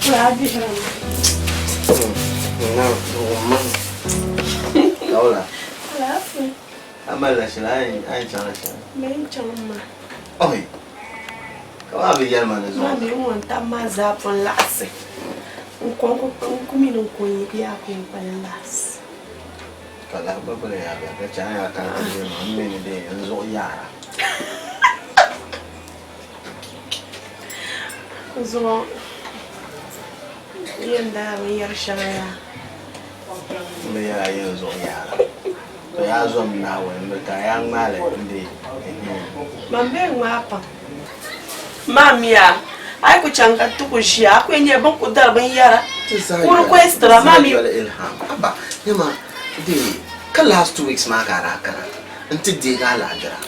Kuli a bihirimi. Na wumma. Kawula. Alaafee. A malila shɛli a yɛn chaŋla shɛli. Ma yɛn chaŋ ma. Oi! Ka maa bi yɛli ma ni zuɣu. Ma mi n ŋɔ tab maa zaa pun laɣisi. N ko n ku mi ni n ko n yi yaa ku yɛn kpalim laɣisi. Ka lahi gba bili yaa bɛni ka chɛ a yaa kana ti yɛli ma n mi ni dee n zuɣu yaara. Zuɣu n yɛn daa binyɛri shɛŋa yaa. M bi yɛla yɛn zuɣu yaara. To yaa zom Naawuni m bi ka a yaa ŋmaali n di ehe. Man bee ŋmaa pam. Maa miya a yi ku chaŋ ka ti ku ʒiya a ku yɛn nyɛla bɛn ku dari binyɛra ku requestira maa mi. Ilham, Abba, nyama dee ka last 2 weeks maa ka a daa kana nti deegi a lahabira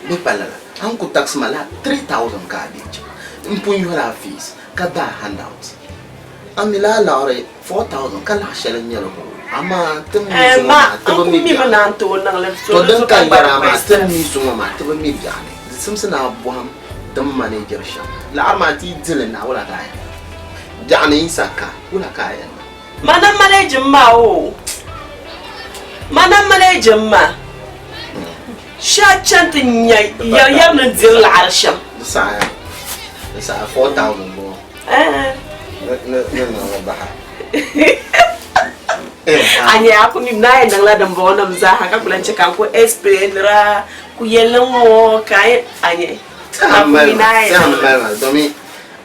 bɛ pa lala a ni ku taxi ma la 3000 ka a deei chaŋ m pun yɔla a fees ka da a handout a mi lala laɣiri 4000 ka laɣ shɛli n-nyɛ li hoo amaa ti mi Eh, zuŋɔ ma, maa ti n bi ku mi mi bi biɛɣu naan tooi niŋ li To din so ka ka n gba yɛri a maa ti request. mi zuŋɔ maa ti bi mi biɛɣu ni di simsi ni a bɔhim ti ni manejiri shɛm laɣiri maa ti yi di li na wula ka a yɛn niŋ biɛɣu ni yi sa ka wula ka a yɛn niŋ. Ma na manejim maa o ma na manejim maa shee chani ti nya yɛri ni diri laɣiri shɛm. Di saha di saha 4000 bɔŋɔ. Eh. Ni ni niŋ li bahi. A nya a ku mi na yɛn niŋla dimbɔŋɔnim zaaha ka ku lan chɛ ka n ku explainira ku yɛlli ŋ-ŋɔ ka a nya a ku mi na yɛn niŋ li. Domi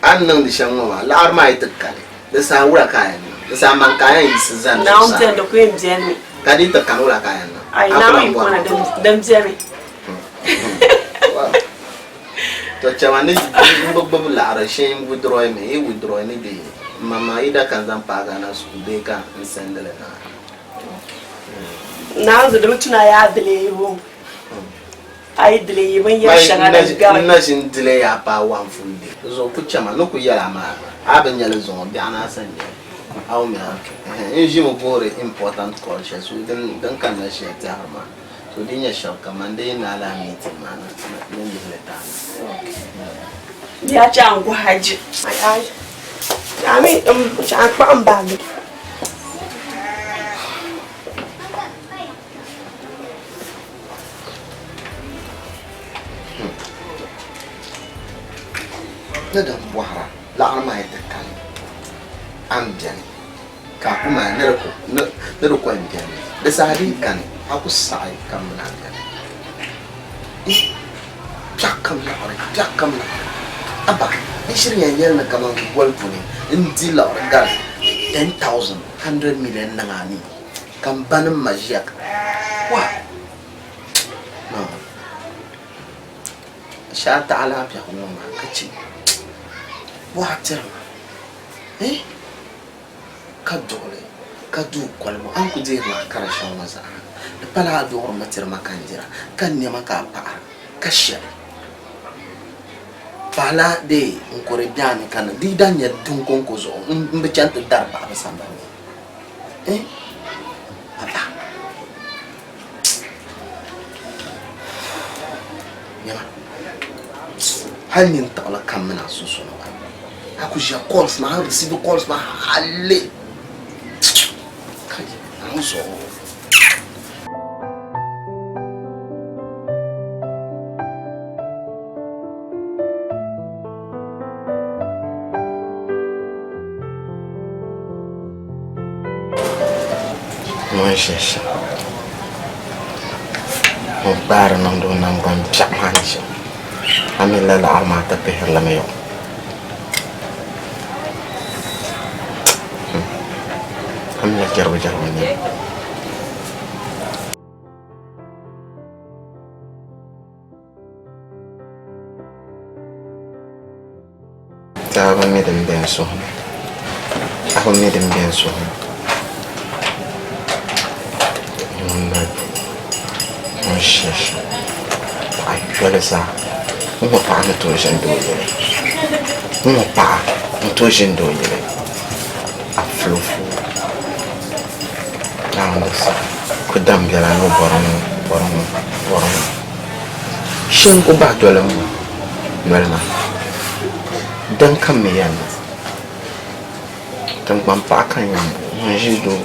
a ni niŋdi shɛm ŋɔ maa laɣiri maa yi ti kali di saha wula ka a yɛn niŋ? Di saha man ka a yɛn yiɣisi zani Naawuni zuɣusaa. beni di ku yɛn benimi. Ka di yi ti kani wula ka a yɛn niŋ? Ai A ku Naawuni lan yi bɔri kɔna ma. din beni. To chama ni n bi gbubi laɣiri shee n withdraw mi yi withdraw ni di maŋmaŋ yi da ka n zaŋ paagi a na school bee ka n send li na. Naawuni di bi tuna yaa delay o a yi delay binyɛri shɛŋa din gari. N na ʒin delay a paai one full day di zuɣu ku chama ni ku yɛli a maa a bi nyɛli zuŋɔ biɛɣu ni a sa nyɛli a wumya n ʒimi guhiri important call shɛli so din kanna shɛli tɛhiri maa. So di nyɛ shɛb kaman di yi naai lala meeting maa ni ni lihi li taai na. Ya chaŋ gu haji. Ami chaŋ kpaɣim baagi. Ni din bɔhira laɣiri maa yi ti kani a ni beni. Ka a ku maai ni di ko n-beni, di saha di yi kani, a ku saɣi ka m mini a beni. Ih! Biɛɣu kam liɣiri, biɛɣu kam liɣiri. Aba, n shiri yɛn yɛli ni kaman goli puuni n di liɣiri gari 10,000, 100 million niŋ a ni, ka m ba ni m ma ʒiya ka, wa! No. Shee a taɣi lala biɛhigu ŋɔ maa ka chɛ bɔha tiri ma. Eh! Ka duɣili, ka duui kolibu, a ni ku deeri laɣ kara shɛm ŋɔ zaa, di pala a duɣirimi tiri ma ka n dira, ka n nɛma ka a paɣira, ka shɛli pahila dee n kuri biɛɣuni ka ni di yi daa nyɛ din kɔŋko zuɣu m bi chani ti dari paɣiba sambani ni. Eh! Papa! Nyama, hali nini tiɣili kam mini a sunsuuni gba, a ku ʒiya calls maa, a receive calls maa hali ka Naawuni zuɣu. Ŋun ʒi shɛm ŋun kpaari niŋdi o nangbani piɛɣu maa ni shɛm a mi la laɣari maa ti pihirili mi yɔ a mi la jɛrigu jɛrigu n nyɛli. Ti a bi mi din be n suhu ni. A bi mi din be n suhu ni. Ŋun mali ŋun ʒiya shɛm, paɣa yoli zaa, ŋ-ŋɔ paɣa ni tooi ʒini doo yili. Ŋ-ŋɔ paɣa ni tooi ʒini doo yili. A fulofuu. Naawuni saha ku dam biɛla ni o bɔri ŋ-ŋɔ, bɔri ŋ-ŋɔ, bɔri ŋ-ŋɔ. Shee n-ku bahi doli ŋ-ŋɔ noli maa. Din kam mi yɛn niŋ. Tiŋgbani paɣa ka n yɛn bo ŋun ʒi doo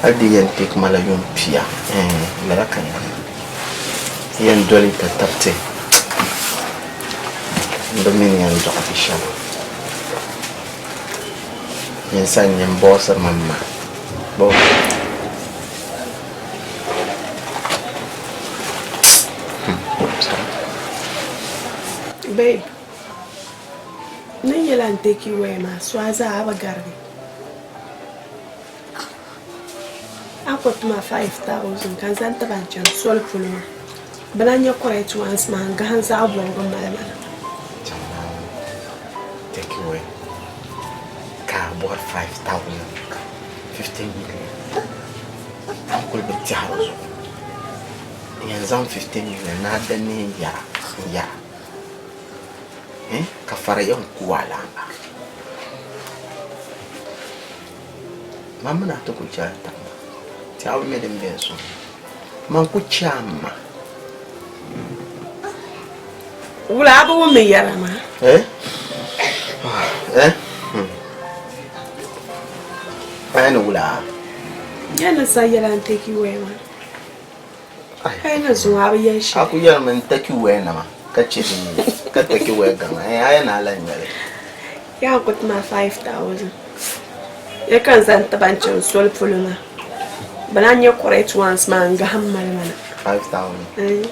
hali di yɛn take ma la yuun pia lala ka n yɛn niŋ. N yɛn doli tatabti m bi mi ni yɛn dɔɣi bi shɛba. Nyini sa n-nyɛ m bɔɣisiri ma m ma. Bɔ? Babe, n ni yɛl a ni take you where maa, so a zaa a bi garigi. A ku ti ma 5,000 ka n zaŋ ti ba n-chani soli polo maa. Bɛ lahi nya correct ones maa n-gahim zaɣ bɔbigu m-mali ma na. Take you where ka a bɔri 5,000, 15 million. A ni kuli bi tɛhiri zuɣu. N yɛn zaŋ 15 million ni a da neen yɛra n-yɛra. Eh, ka fara yɛn ku a laamba. Man mi ni a ti ku chɛ a taba maa, tɛɣu bi mi din be n suhu ni. Man ku chɛ a ma. Wula a bi wum ni yɛra maa? Eh? Eh? Hmm. A ni wula? Nyɛ ni sa yɛla n take you away maa. A yi ni zuŋɔ a bi yɛli shɛli. A ku yɛlimi n take away nama ka chɛ din ka take away gaŋa. Eh, a yɛn a lahi nyɛli. Yaa ku ti ma 5,000. Ya ka n zaŋ ti ba n-chaŋ soli polo maa. Bɛ lahi nyɛ correct ones maa n-gahim mali ma na. 5,000? Eh.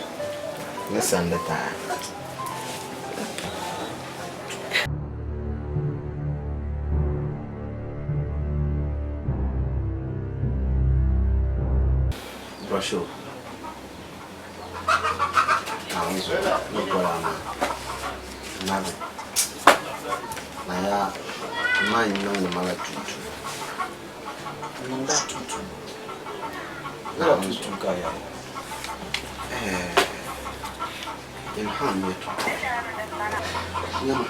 Ni sandi taai. Brɔsho Naawuni zuɣu ni boli a maa nabi na ya ma n niŋdi ma la tuutu. Niŋda tuutu. Lala tuutu ka ya. Eh, Ilham yɛtɔɣa. Nyama,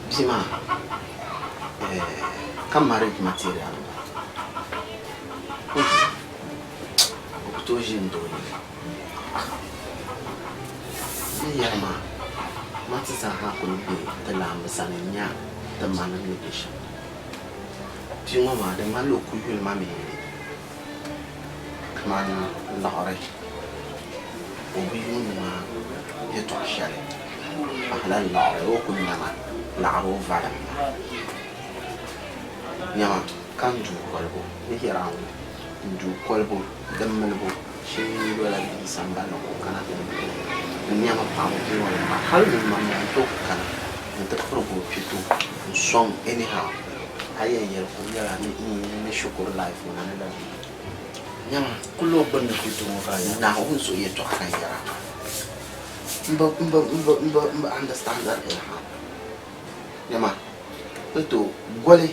bia maa eh, ka marriage material nima. O ku tooi ʒini doo yili. N ni yɛri maa, ma ti zaaha kuli be ti laamba sani n-nya ti manim ni be shɛm. Bia ŋɔ maa, di ŋmanila o kuli yuli ma mi kamani liɣiri. O bi yuuni ma yɛtɔɣ shɛli pahila liɣiri o kuli nya ma liɣiri o valim maa. Nyama ka n duu kolibu ni yɛra ŋɔ, n duu kolibu din milibu shee n-dola bia sambani ni ka o kana ti mili n nɛma paɣibu bia ŋɔ ni maa. Hal ŋun maŋmaŋ n-tooi ku kana nti pirigi o pito n-sɔŋ anyhow. A yi yɛn yɛli ka o yɛra ni ni shikuru life ŋɔ ni lala. Nyama. Kul o gbunni pito ŋɔ ka a yɛra. Naawuni zuɣu yɛtɔɣa ka n yɛra maa. M bi, m bi, m bi, m bi, m bi understand that anyhow. Nyama. Ni tooi goli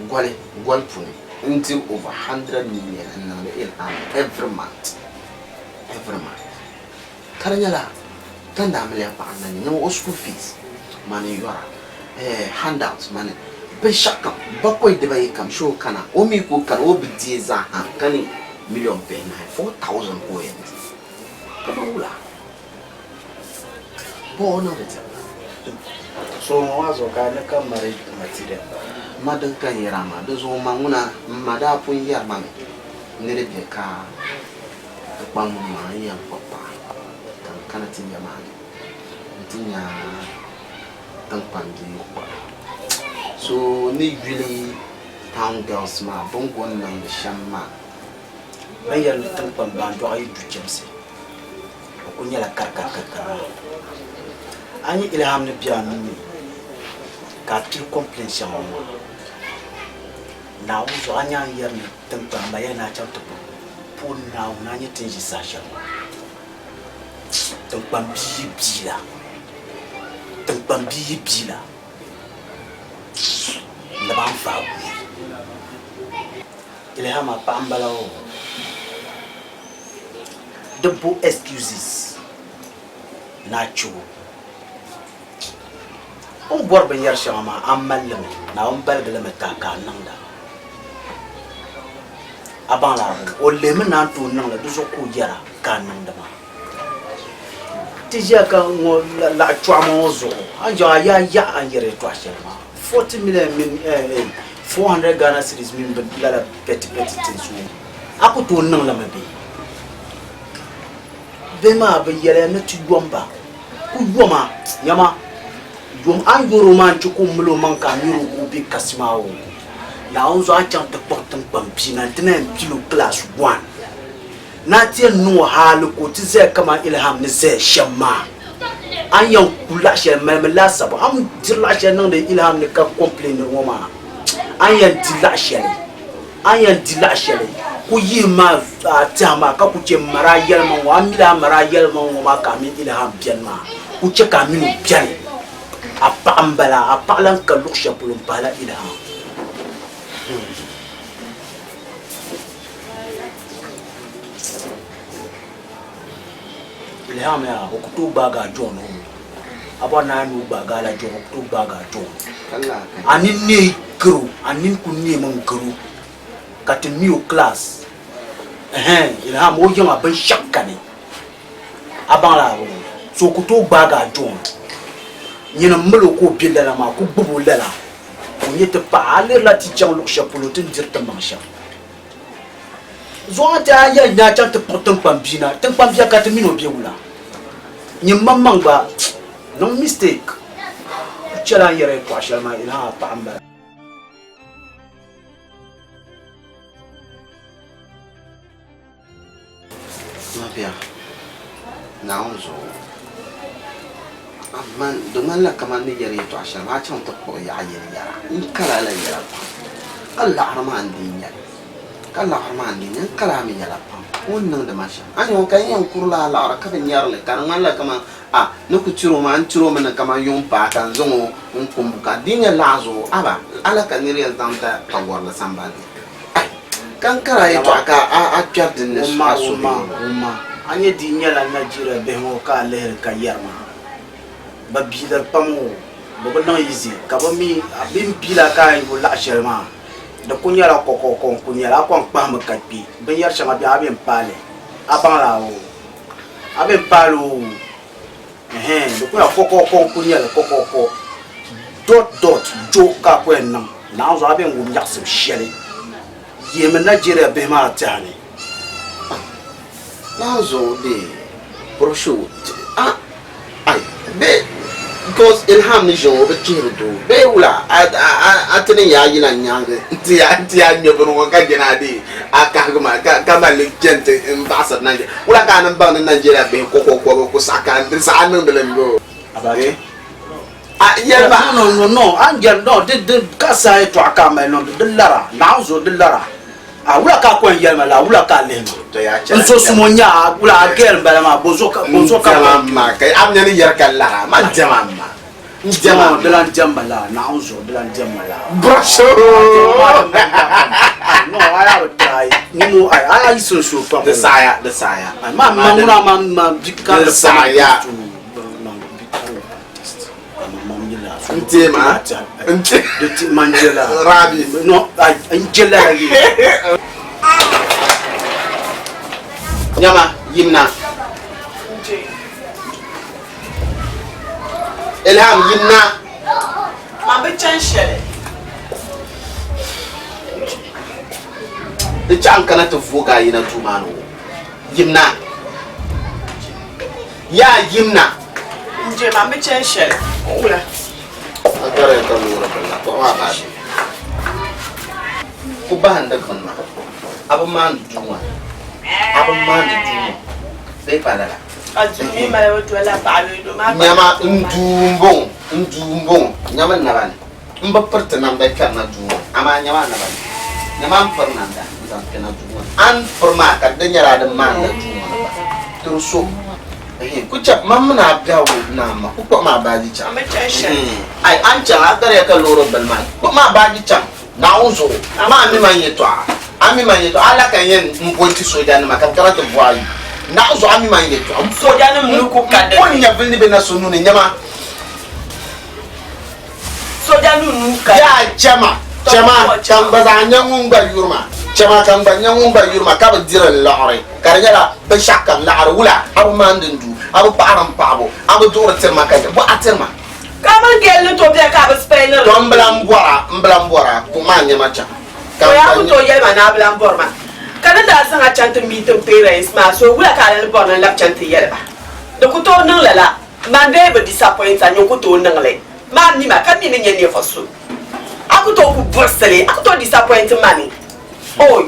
goli goli puuni n diri over 100 million n niŋdi Ilham every month every month ka di nyɛla ka amiliya paɣa n na nyɛ nyama o school fees mani n yɔra eh handouts mani binshɛɣu kam bakɔi dibayi kam shee o kana o mi ka o kani o bi deei zaaha ka ni million pihinahi 4000 ka o yɛn di kaman wula. Bɔ o niŋdi ti? So ŋɔ maa zuɣu ka a ni ka marriage material. Ma din ka n yɛra maa, di zuɣu ma ŋuna m ma daa pun yɛri ma mi ni di be ka di kpaŋ m maŋa n yɛn kpuɣi paɣa ka n kana ti nya maa ni nti nya tiŋkpan bia kɔre. So ni yuli town girls maa bɛ ni go n-niŋdi shɛm maa. Bɛ ni yɛri ni tiŋkpan baandɔɣu yi du chɛmsi. O kul nyɛla karikarikari maa. A nya Ilham ni be a nuu ni ka a pili complain shɛŋa ŋɔ maa, Naawuni zuɣu a nya a ni yɛri ni tiŋkpani maliya ni a chaŋ ti puhi Naawuni a nya ti ni ʒi saha shɛli ŋɔ. Tiŋkpan bia yi bia la, tiŋkpan bia yi bia la, ni bɛ a ni vaai guui. Ilham a paɣa m-bala oo. Di bo excuses ni a chɛ o. O ni bɔri binyɛr shɛŋa maa a mali li mi, Naawuni baligi li mi ti a ka a niŋda. A baŋ la a bini, o lihimi ni a ni tooi niŋ li, di zuɣu ka o yɛra ka a niŋdi maa. Ti ʒiya ka ŋɔ laɣ chɔɣima ŋɔ zuɣu, a ni chaŋ a yaa yaɣi a ni yɛri yɛtɔɣ shɛli maa. 40 million mini 400 Ghana cedis mini bi lala petty petty things ŋɔ a ku tooi niŋ li mi bee? Bihi maa bi yɛliya ni ti yom ba ku yoma nyama yom a ni yɔri o maa n-chɛ ka o mali o maŋ ka a nyari o ka o be kasi maa o Naawuni zuɣu a ni chaŋ ti kpuɣi tiŋkpaŋ bia na nti na yɛn pili o class one ni a ti yɛn niŋ o hali ka o ti zaya kaman Ilham ni zaya shɛm maa a ni yɛn ku laɣ shɛli malimi laasabu a ni diri laɣ shɛli niŋdi Ilham ni ka complainiri ŋɔ maa a ni yɛn di laɣ shɛli A ni yɛn di laɣ shɛli ku yihi ma a tɛha maa, ka ku chɛ m mari a yɛlimaŋ ŋɔ, a mi a mari a yɛlimaŋ ŋɔ maa ka a mini Ilham beni maa, ku chɛ ka a min o beni. A paɣa m-bala, a paɣa lan ka luɣ shɛli polo m-pahila Ilham. Ilham yaa, o ku tooi gbaagi a John o. A bɔri ni a ni o gbaagi a la John, o ku tooi gbaagi a John. A nini neei garo, a nini ku neemi n-garo ka ti mi o class. Ɛhɛn, Ilham o yiŋa binshɛɣu kani. A baŋ la a bini? So o ku tooi gbaagi a John. Nyini m-mali o ka o be lala maa, ku gbubi o lala ka o nyɛ ti paɣa. A lihirila ti chaŋ luɣ shɛli polo ti ni diri ti maŋ shɛm. Zuɣu ti a yɛli ni a chaŋ ti kpuɣi tiŋkpan bia na, tiŋkpan bia ka ti mini o be wula? Nyin maŋmaŋ gba niŋ mistake. Ku chɛla a ni yɛri yɛtɔɣ shɛli maa Ilhan a paɣa m-bala. Mabia, Naawuni zuɣu, amaa di ŋmanila kaman ni yɛri yɛtɔɣ shɛli maa, a chaŋ ti kpuɣi yaɣ yini yɛra. N kal a la yɛla pam, ka laɣiri maa n-dii nya li, ka laɣiri maa n-dii nya li. N kal a mi yɛla pam, o ni niŋdi ma shɛm. A nya o ka n yɛn kurila a laɣiri ka bi nyari li, ka di ŋmanila kaman a ni ku tiri o maa, n tiri o mi ni kaman yuŋ paai ka n zaŋ o n-kumbu ka di nya laɣ zuɣu. Aba, ala ka nir yɛn zaŋ da pagɔrili sambani ni. Ai, ka n kari a yɛtɔɣa ka a kpɛri din ni a suhu Wumma, wumma, a nya di nyɛla Nigeria bihi ŋɔ ka a lihiri ka yɛri maa. Bɛ biiliri pam o, bɛ bi niŋ easy ka bɛ mi bɛ ni biila ka a yo laɣ shɛli maa di ku nyɛla kɔkɔkɔ n-ku nyɛli a kɔŋ kpahimi ka kpi binyɛr shɛŋa bɛ a bɛn paai li a baŋ la o a bɛn paai li o ɛhɛn di ku nyɛla kɔkɔkɔ n-ku nyɛli kɔkɔkɔ dot dot jo ka a ku yɛn niŋ Naawuni zuɣu a bɛn wum nyaɣisim shɛli yihimi Nigeria bihi maa tɛha ni. Naawuni zuɣu bee brochure a ai bee because Ilham ni ʒiya ŋɔ o bi chihiri doo bee wula a ti ni yaa yina n nyaangi nti yaa nti yaa ŋmɛ bini ŋɔ ka jɛna a dee a kahigi ma ka ka mali li chani ti n baɣisiri Nigeria wula ka a ni baŋ ni Nigeria bihi kɔkɔkɔ bi ku saɣi ka di saɣi a niŋdi li m bee o. Abacha. A yɛli ba. No, no, no, a ni yɛli, no, di, di, ka saha yɛtɔɣa ka a mali niŋdi, di lara, Naawuni zuɣu di lara. A wula ka a kɔŋ yɛli ma la, wula ka a lihi ma? To yaa chɛla N so sumo nya a, wula a gɛli m-bala maa, bɔzuɣu ka, bɔzuɣu ka N diɛma m ma, ka a mi ni yɛri ka lara, man diɛma m ma, n diɛma No, di lan diɛm ma la, Naawuni zuɣu di lan diɛm ma la. Brasho! No, a yaa bi try, ni mo, ai, a yi sunsuuni pam. Di saɣiya, di saɣiya. Ai, ma, ma ŋuna ma, ma bi karili Di saɣiya. N teema n te Rabi Nyama yimna Ilham yimna Man bi chani shɛli. Di chaŋ kana ti vooi a yina duu maa ni ŋɔ yimna. Yaa yimna. N je man bi chani shɛli. Wula. A gariya ka loori bini la, kpuɣim a baaji. Ku bahindi gbuni maa. A bi maandi duu maa. A bi maandi duu ŋɔ. Bee pa lala? Ka duu mi malibu dolila paɣa bee doo maa. Nyama n duu m-bɔŋɔ, n duu m-bɔŋɔ. Nyama n naba ni. M bi piriti namda kpɛrina duu ŋɔ ni, amaa nyama a naba ni. Nyama m piri namda n-zaŋ kpɛna duu ŋɔ ni. A ni piri maa ka di nyɛla din maanila duu ŋɔ ni gba. Tiri so. Ɛhɛn, ku chɛ man mini a biɛhigu ni a ma, ku kpuɣim a baaji chaŋ. Ɛhɛn, ai, a ni chaŋ, a gariya ka loori bili maa, kpuɣim a baaji chaŋ, Naawuni zuɣu. Amaa a mi man yɛtɔɣa, a mi man yɛtɔɣa, a la ka n yɛn m-bo nti soojanima ka bɛ kana ti bo a yi. Naawuni zuɣu, a mi man yɛtɔɣa. Soojanim ni ku ka din ni. M bo nyɛvili ni be na so nuu ni, nyama. Soojanim nuu ka. Yaa chama, chama, ka n gba zaa nya ŋun gba yuri ma. Chama, ka n gba nya ŋun gba yuri ma, ka bi diri n liɣiri, ka di nyɛla binshɛɣu kam liɣiri. Wula, a bi maandi n duu, a bi paɣiri m paɣibu, a bi duɣiri tiri ma ka bɔ a tiri ma. Ka a mini Gail ni tooi beni ka a bi spɛliri li? Tɔ m bi lan bɔr a, m bi lan bɔr a, kpuɣim a nɛma chaŋ. Ka O m yaa ba ku nya. tooi yɛli ma ni a bi lan bɔri ma. Ka ni daa zaŋ a chaŋ ti meet m parents maa, so wula ka a lan bɔri ni n labi chaŋ ti yɛli ba? Di ku tooi niŋ lala. Man dee bi disappoint a, nyin ku tooi niŋ li. Maa mi ma ka mi ni nyɛ ninvuɣ so. A ku tooi ku buɣisi li, a ku tooi disappoint ma ni. Oi!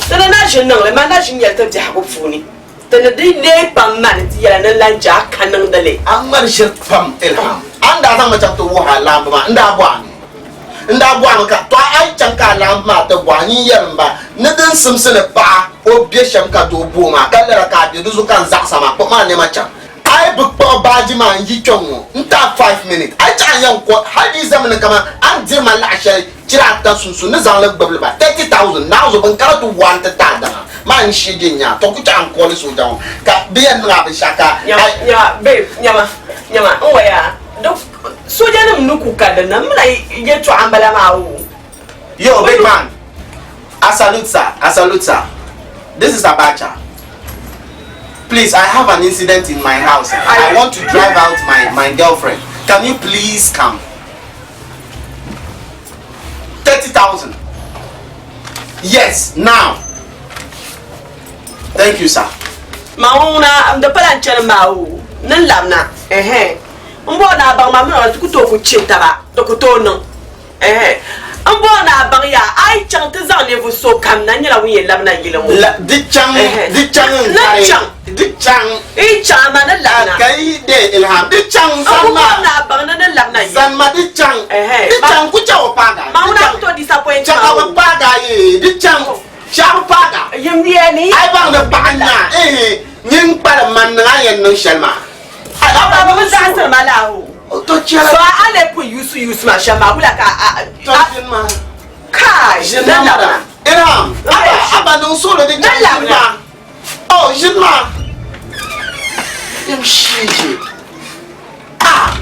Ti ni na ʒi niŋ li, man na ʒi nyɛli ti biɛhigu puuni. Ti ni di leei pam ma ni ti yɛla ni n lan je a ka niŋdi li. A ŋmari ʒiri pam, Ilham. A ni daa zaŋ ma chaŋ ti wuhi a laamba maa, n daa bɔhi a mi. N daa bɔhi mi ka, tɔ a yi chaŋ ka a laamba maa ti bɔhi a, nyin yɛlim ba ni din simsi ni paɣa o be shɛm ka doo bo o maa, ka lala ka a be di zuɣu ka n zaɣis a maa, kpuɣim a nɛma chaŋ. A yi bi kpuɣi baaji maa n-yi kpɛŋ ŋɔ, n ti a 5 minutes. A yi chaŋ a yɛn ko, hali di yi zami ni kaman a ni diri ma laɣ shɛli chira ata sunsuuni ni zaŋ li gbibi li ba 30,000 naɣizu bin kara ti wa n-ti ti a daŋa maa n-shee je n-nya a. Tɔ ku chaŋ n-kooli sooja ŋɔ ka bɛ yɛn niŋ a binshɛɣu ka a. Nyama, nyama, babe, nyama, nyama, n waya, di soojanim ni ku ka din na, m mi na yɛltɔɣa m-bala maa o. Yo, big man, I salute sir, I salute sir. This is Abacha. Please, I have an incident in my house. I want to drive out my, my girlfriend. Can you please come? 30,000. Yes, now. Thank you, sir. Ma ŋuna di pala n chani maa o ni n labina ɛhɛn n bɔri ni a baŋ ma mini o ti ku tooi ku chɛ taba di ku tooi niŋ ɛhɛn n bɔri ni a baŋ yaa a yi chaŋ ti zaŋ ninvuɣ so kam na n nyɛla ŋun yɛn labina yili ŋɔ La, di chaŋ, ɛhɛn di chaŋ n ni kari, chaŋ di chaŋ. n yi chaŋ amaa ni labina Ka yi de Ilham, di chaŋ n ku zani ma. bɔri ni a baŋ ni ni labina yili Zani ma di chaŋ, ɛhɛn di ma chaŋ ku chaŋ o paaga, ma di ŋuna chaŋ. ku tooi disappoint Chaŋ ma ka o bi paaga ye, di chaŋ, chaŋ bi paaga. Yim niya ni A yi baŋ ni paɣa n-nya, ehe, nyin kpalim ma n-niŋ a ni yɛn niŋ shɛli maa. A ba bi zaɣisiri ma laa o. To chɛla. So a lee pun yuusi yuusi ma shɛm maa, wula ka a. To ʒini ma. Kai! Ʒini ma madam. Ilham, Abba, Abba niŋ suɣulo di chaŋ ʒini ma. Oh, ʒini ma. Yim shiiji. Ah!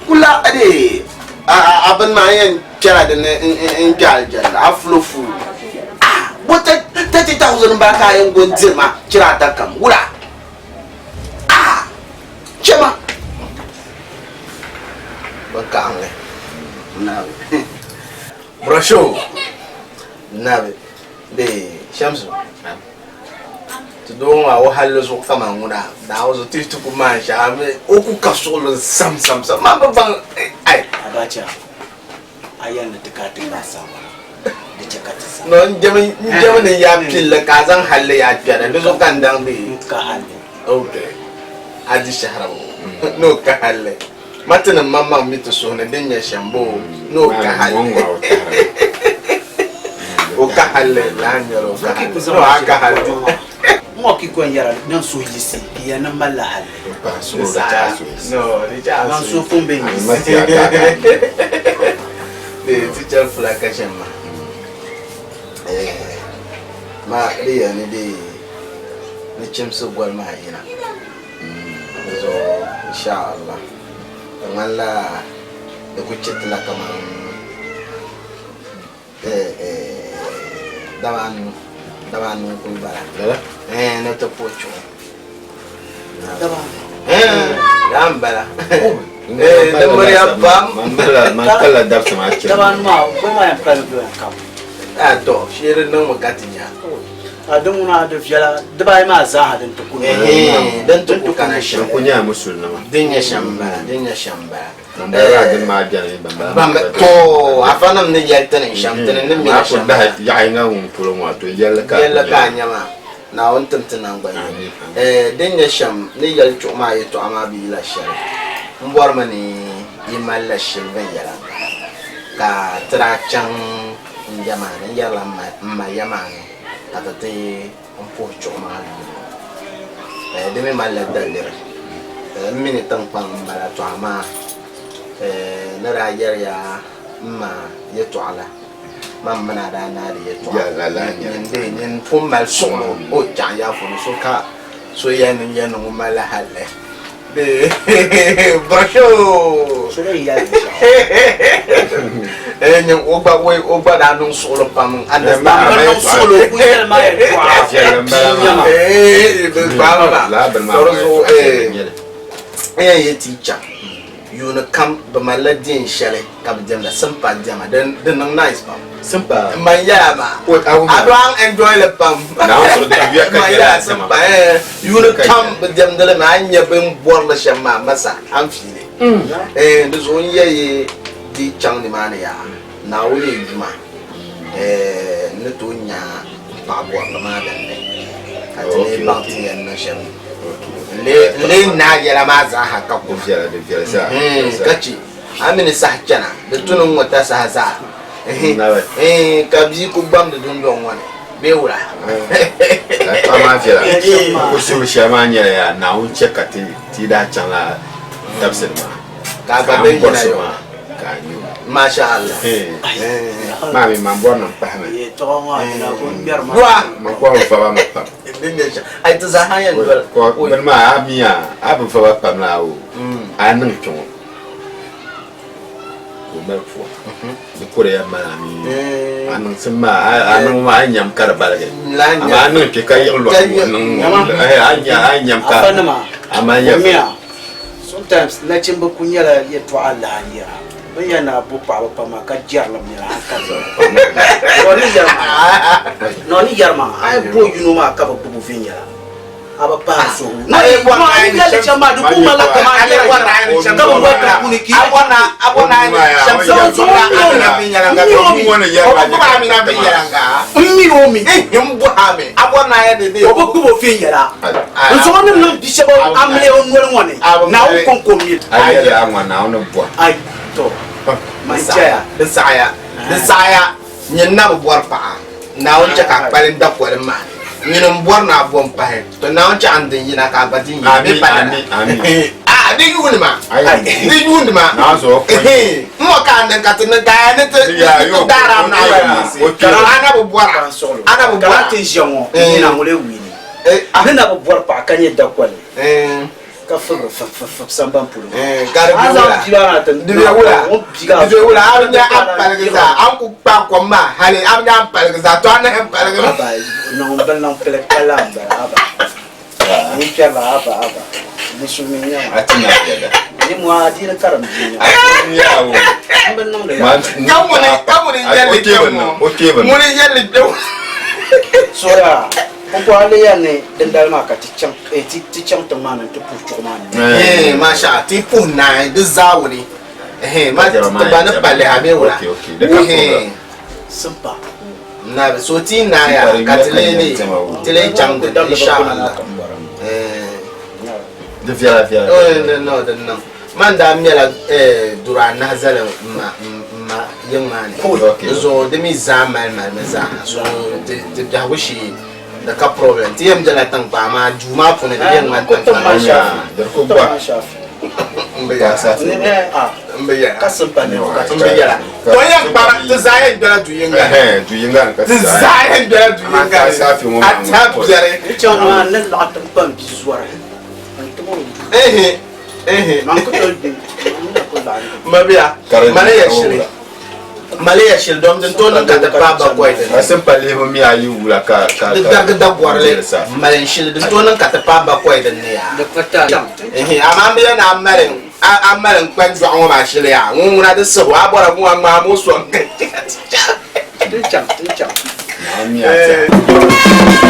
Kula de a bini maa n yɛn kpɛla din ni n kpɛ alijanna a fulo fuu. Ah! Bo 30,000 n bala ka a yɛn go n diri ma chira ata kam wula. Ah! Chɛ ma. Bi kaɣimli. Nabi. Brasho. Nabi. Bee Shamsu. Ti doo ŋɔ maa o halli zuɣu kaman ŋuna Naawuni zuɣu ti ti ku maan shɛli a mi o ku ka suɣili sam sam sam man bi baŋ ai. Abacha a yɛli ni ti ka ti gbaai saawara di chɛ ka ti zaa. No n jɛmi n jɛmi ni yaa pilli ka a zaŋ halli yaa kpɛri di zuɣu ka n daŋ bee. N ka halli. Ok a di shɛhira ŋɔ ni o ka halli ma tinim maŋmaŋ mi ti suhu ni din nyɛ shɛm boo ni o ka halli o ka halli laa n-nyɛli o ka halli no a ka halli. N ŋɔ ki ko n yɛra niŋ suhu yiɣisi n yɛli ni m malila halli. No di chɛ a Man suhu suhu pun be n yiɣisi. Ti chɛli fula ka shɛm maa ma di yɛli ni di ni chimsi goli maa yina di zuɣu insha Allah di ŋmanila di ku chɛ ti la kaman dabaanu dabaanu n-kuli bala Lala? Ɛɛn ni ti puhi chuɣu Dabaanu? Ɛɛn lala m-bala Ɛɛn di miriya pam Man kala dabisa maa chani. Dabaanu maa goli maa yɛn palimi bɛ yɛn kabi. A to shee di niŋmi ka ti nya. A din ŋuna di viɛla dibaayi maa zaaha din ti ku Ɛhɛn din ti ku kana shɛm. Din ku nyɛla musulinima. Din nyɛ shɛm m-bala din nyɛ shɛm m-bala. Ban bala maa din maa bɛni ban bala maa Ban to afanim ni yɛli ti ni shɛm ti ni ni mi Maa shɛm ku dahi yaɣi ŋa ŋun polo ŋɔ to yɛlli ka yɛlli ka a nya maa Naawuni tim ti naŋgban yini. Ɛɛ din nyɛ shɛm ni yɛli chuɣu maa yɛtɔɣa maa bi yila shɛli m bɔrimi ni yi malila shili viɛnyɛliŋga ka ti daa chaŋ n ya maa ni, n yɛrila m ma ya maa ni ka ti ti n puhi chuɣu maa yuuni ŋɔ. Ɛɛ di mi malila daliri. Ɛɛ m mi ni tiŋkpaŋ m-bala tɔ amaa ɛɛ ni daa yɛri ya m ma yɛtɔɣa la man mini a daa naai di yɛtɔɣa. Nyin dee nyin pun mali suɣilo o chaŋ Yafo ni so ka so yɛli ni n yɛli ni ŋun malila halli. Brasho! So bɛ yɛli binshɛɣu. Eh, nyin o gba o gba daa niŋ suɣilo pam n understand. Ban niŋ suɣilo ku yɛli ma yɛltɔɣa. Viɛlli m-bala maa. Eh, bɛ gbaai ma. Laa bini maa Ka di zuɣu, viɛlli eh, n-nyɛ li. n yɛn yi ti chaŋ Yuuni kam bɛ malila diɛn shɛli ka bɛ diɛmda simpa diɛma din di niŋ nice pam. Simpa. Man yɛla maa. O a wum A dɔɣi n enjoy li pam. Naawuni zuɣu di yuya ka Man nyɛla yɛla diɛma. simpa eh yuuni Ka kam nyɛla. bɛ diɛmdi li mi a ni nya bɛ ni bɔri li shɛm maa masa a ni fiili. Eh di zuɣu n yɛ yi di chaŋ nimaani yaa Naawuni yi yuma eh n ni tooi nya m paɣa bɔrili maa din ni ka ti lee baŋ ti yɛn niŋ shɛm. N lee naai yɛla maa zaaha ka ku. Ka chɛ a mi ni saha chana, di tu ni n ŋɔ ta saha zaa. Ka bia ku gbamdi dundɔŋ ŋɔ ni bee wula? Paɣa maa viɛla. N ku suhiri shɛli maa nyɛla yaa Naawuni chɛ ka ti daa chaŋla dabisili maa. Ka a Ka gba a ni be bɔri yina so yo. maa ka a nyu. Masha Allah. Maa mi man bɔri ni n pahimi. Yɛltɔɣa ŋɔ a yina ka o ŋmɛri ma. Dua. Man kɔhi n vaba mi pam. Din nyɛ shɛm. Ayi ti zaa yɛn doli. Bini maa a mi a a bi vaba pam la o a niŋ kpɛŋɔ ka o mali pua di kore ya mali a mi a niŋsim maa a niŋ maa a nyam ka di baligi amaa a niŋ kpɛ ka yiɣi lɔhi niŋ a nyam ka Afanima amaa nyɛ o miya sometimes nachimba ku nyɛla yɛltɔɣa lahi yɛra bɛ ni yɛn naa bo paɣaba pam maa ka jɛrilim nyɛla hankali nɔ ni yɛri maa a yi bo yino maa ka bi gbubi viɛnyɛla a bi pahi suhu no a yi yɛli shɛm maa di ku ŋmanila kamani a yɛra ka bi boli ka kuni ki n mi o mi o bi gbubi o viɛnyɛla n zuɣu ni niŋ bi shɛba amiliya o noli ŋɔ ni Naawuni kɔŋko m-mi. A yɛli a ŋɔ Naawuni bɔri. Ai to man chaya. Di saɣiya, di saɣiya, nyini na bi bɔri paɣa, Naawuni chɛ ka a kpalim dakoli maa ni. Nyini m-bɔri ni a bo m-pahi, to Naawuni chɛ a ni din yina ka a gba din yina bee pa lala. A di yuuni ma, di yuuni ma. N ŋɔ ka a niŋ ka ti niŋ ka a ni ti daari a naawuni a na bi bɔra, a na bi bɔra. Ka ti ʒiya ŋɔ, n nina ŋɔ lee wuuni. Ni na bi bɔri paɣa ka nyɛ dakoli. Ka fibiri fib samban polo maa. Ka di A be zaŋ wula? bia maa na ti Di be wula? ŋun bia kaa Di be wula? A bi nya a ni paligi zaa, a ni ku kpaai kom maa hali a bi nya a ni paligi zaa, to a nahi m-paligi mi. Aba, niŋ bɛ niŋ pili kala m-bala, aba. N yi kpɛrila, aba, aba. Musulimi n-nyɛ ma. A ti na yɛda. Ni mu a diini karim bia n-nyɛ ma. A ti nya o. N bi niŋdi Ma ya. Ka ŋuni, ka ŋuni n-yɛli kpe ŋɔ? O teebuli. Ŋuni n-yɛli kpe ŋɔ? So yaa, pumpɔŋɔ a leei ya ni dindali maa ka ti chaŋ, eh, ti, ti chaŋ tiŋ maa ni nti puhi chuɣu maa ni. Ehe, masha, ti puhi naai di zaawuni. Ehe, ma ti ba ni palli ha bee wula? Ehe. Simpa. Nabi, so ti naai ya ka ti lee lee, ti lee chaŋ din insha Allah. Eh. Di viɛla viɛla. Oh, no, no, di niŋ. Man daa mɛla eh, duri anahi zali m ma, m ma yiŋ maa ni. Di zuɣu di mi zaa mali malimi zaa. So di, di biɛhigu shee di ka problem. Ti yɛn bela tiŋkpaŋ amaa duu maa puuni di bɛ ŋmani tiŋkpaŋ. M bi yɛla. M bi yɛla. M bi yɛla. To yɛn kpara ti zaa yɛn bela du yiŋga ni. Ti zaa yɛn bela du yiŋga ni. A ta biɛri. N chaŋ maa ni laɣi tiŋkpaŋ bia zɔri n tim o duu. Ehe. Mabia, mali ya shili. Mali ya shili dom din tooi niŋ ka ti paai bakɔi din. Asin pa lihibu mi a yi wula ka ka Di darigi dagɔrili mali n shili din tooi niŋ ka ti paai bakɔi din ni yaa. Ehe, amaa m bi yɛli ni a mali a mali n kpani dɔɣu ŋɔ maa shili yaa. Ŋun ŋuna di sibu a bɔra ŋun a ŋmaami o sɔŋ ka Ti chaŋ, ti chaŋ. Naawuni mi a tɛha.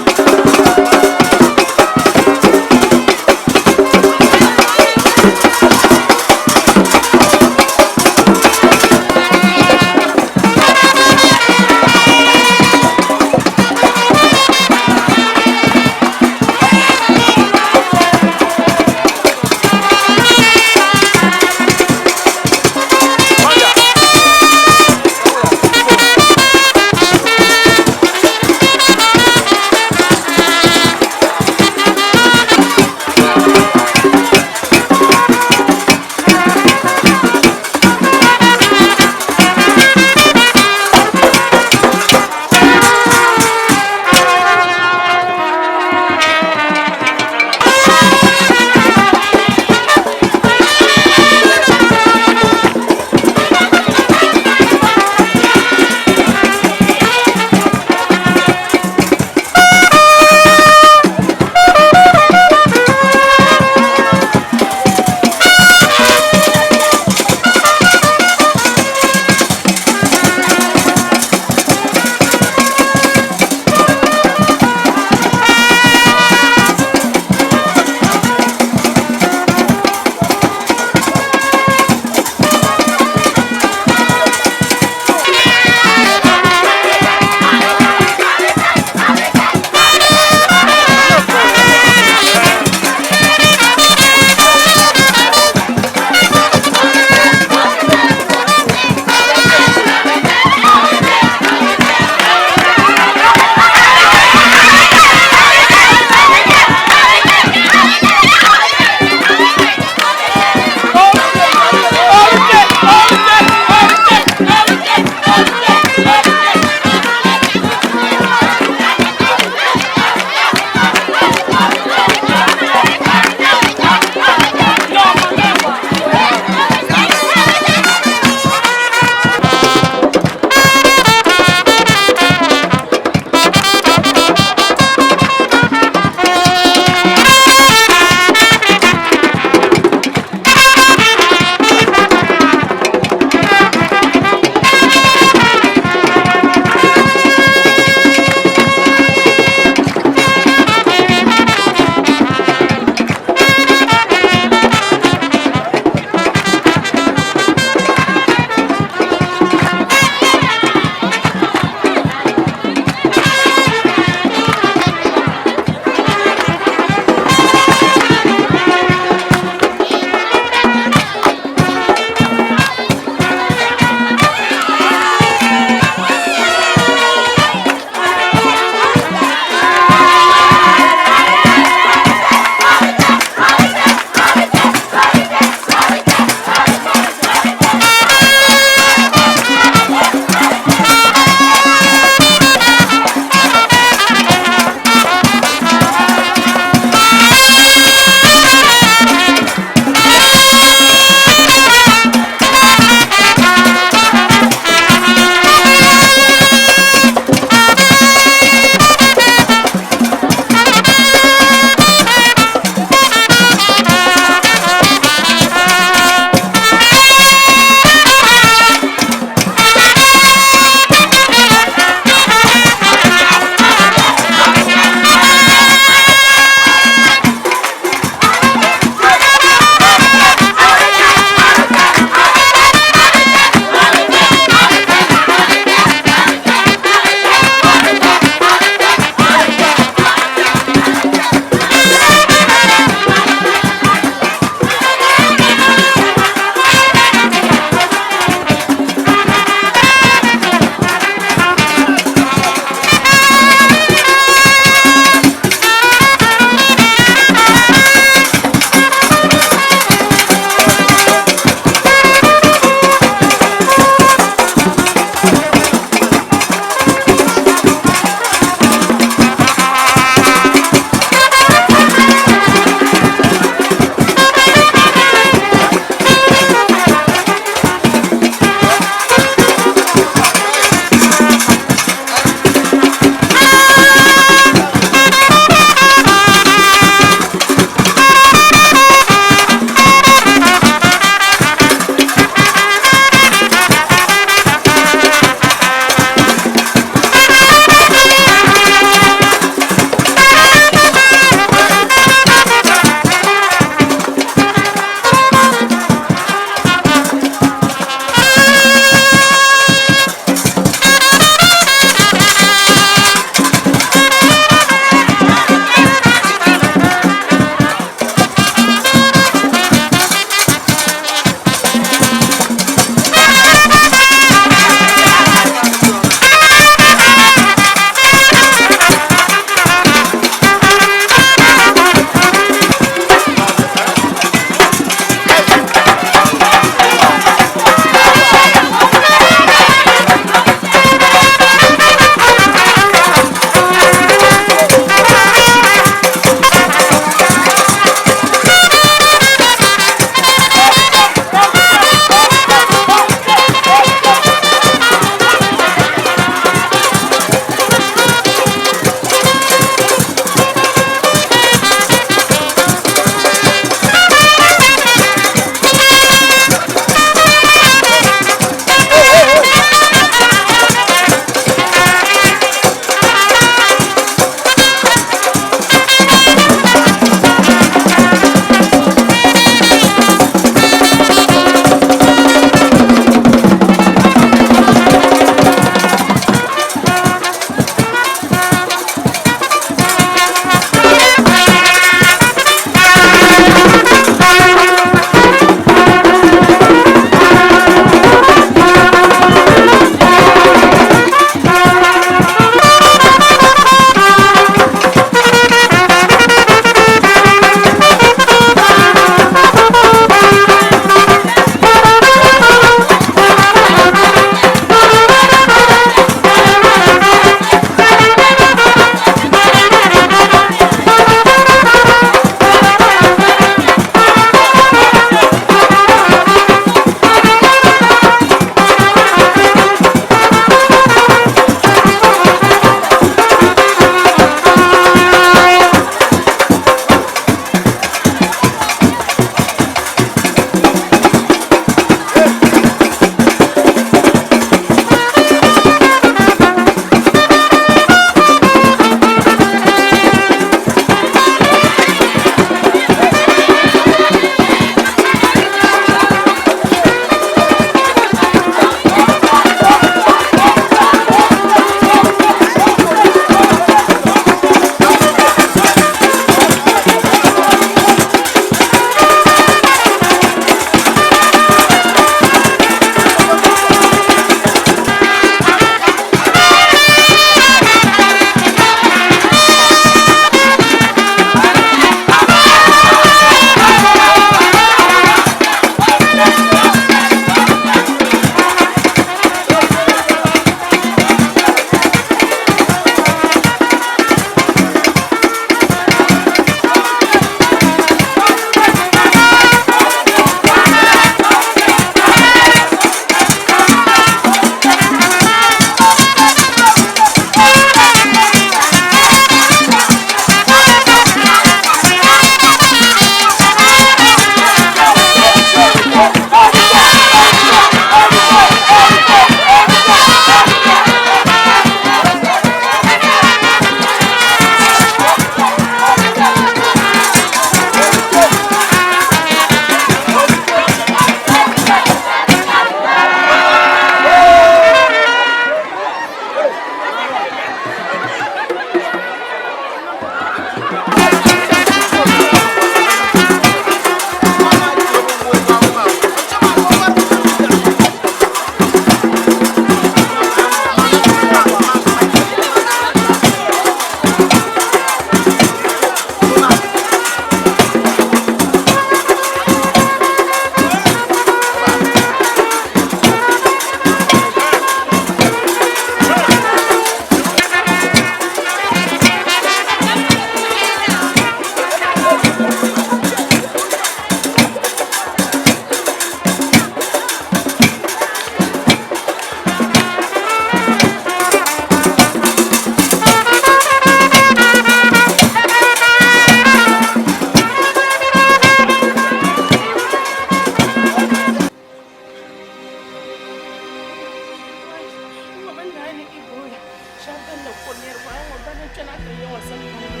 Ban daa ni Ebola shɛba ban na kuri niriba ŋɔ ban na kpɛna ti yiŋɔ sampani